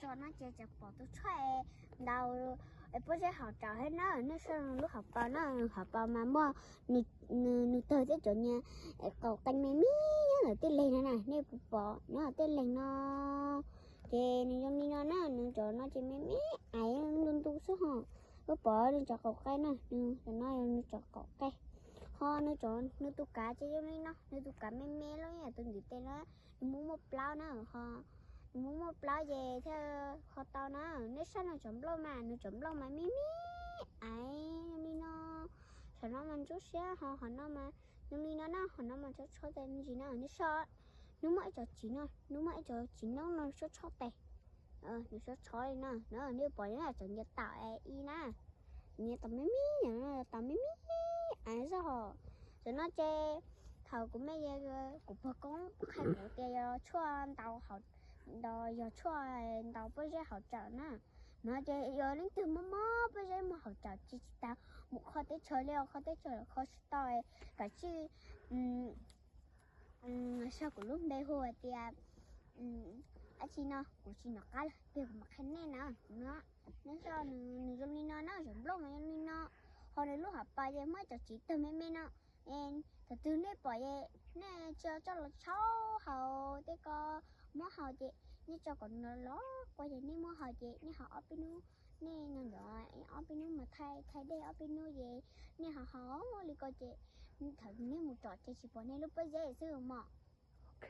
Tso no ces tseem pom tus tshuaj ntau pob zeb hauv tsaum thiab na. Nej saib lub hauv paus na, hauv paus mas muaj nws tawg thiab cov niag qaum qe me me ntawm tej leeg no na, nej puas pom na, tej leeg no. Ces nws zoo li no na, nws cov no ces me me aiv ntu ntu xwb ho. Puas pom nws cov qaum qe na, nws cov no nws cov qaum qe. Ho nws cov, nws tus kav ces zoo li no, nws tus kav me me loj ib yam tus ntiv tes na, nws muaj muaj plaub na ho. Nws muaj muaj plaub ces thiaj kho tau na. Nej saib nws cov nplooj mas, nws cov nplooj mas me me aiv zoo li no. Saum no mas ntsuab siab ho, hauv no mas zoo li no na, hauv no mas tshob tshob tes me ntsis na. Nej saib, nws muaj ib co txiv no, nws muaj ib co txiv noob no tshob tshob tes. Nws tshob tshob li na, nej pom cov nyias taum i na, nyias taum me me, taum me me aiv zog ho. Tam no ces thaum kuv me, kuv pog koob qhia kuv tias yog tshuaj ntau, yog tshuaj ntau pob zeb hauv tsaum na. No ces yog leej twg mob mob pob zeb muaj hauv tsaum ces tsis tas mus kho teb chaws li os, kho teb chaws kho tsis tau. Kav tsij saib kuv lub npe hu hais tias dab tsi no, kuv tsis nco qab lawm, tiag kuv mam qhia nej na. No, nej saib, nws zoo li no na, cov nplooj mas zoo li no. Ho nws lub hauv paus ces muaj cov txiv tawg me me no. Thaum twg nej pom ces nej tsis txhob los tshaub haus tej ko, mob haus ces nej tso kom nws los qua ces nej muab haus ces nej haus ob peb hnub, nej nco ntsoov ob peb hnub mas thaij, thaij dej ob peb hnub ces nej haus haus li ko ces thaum nej mus tsom ces tsis pom nej lub pob zeb xwb mog. Ok.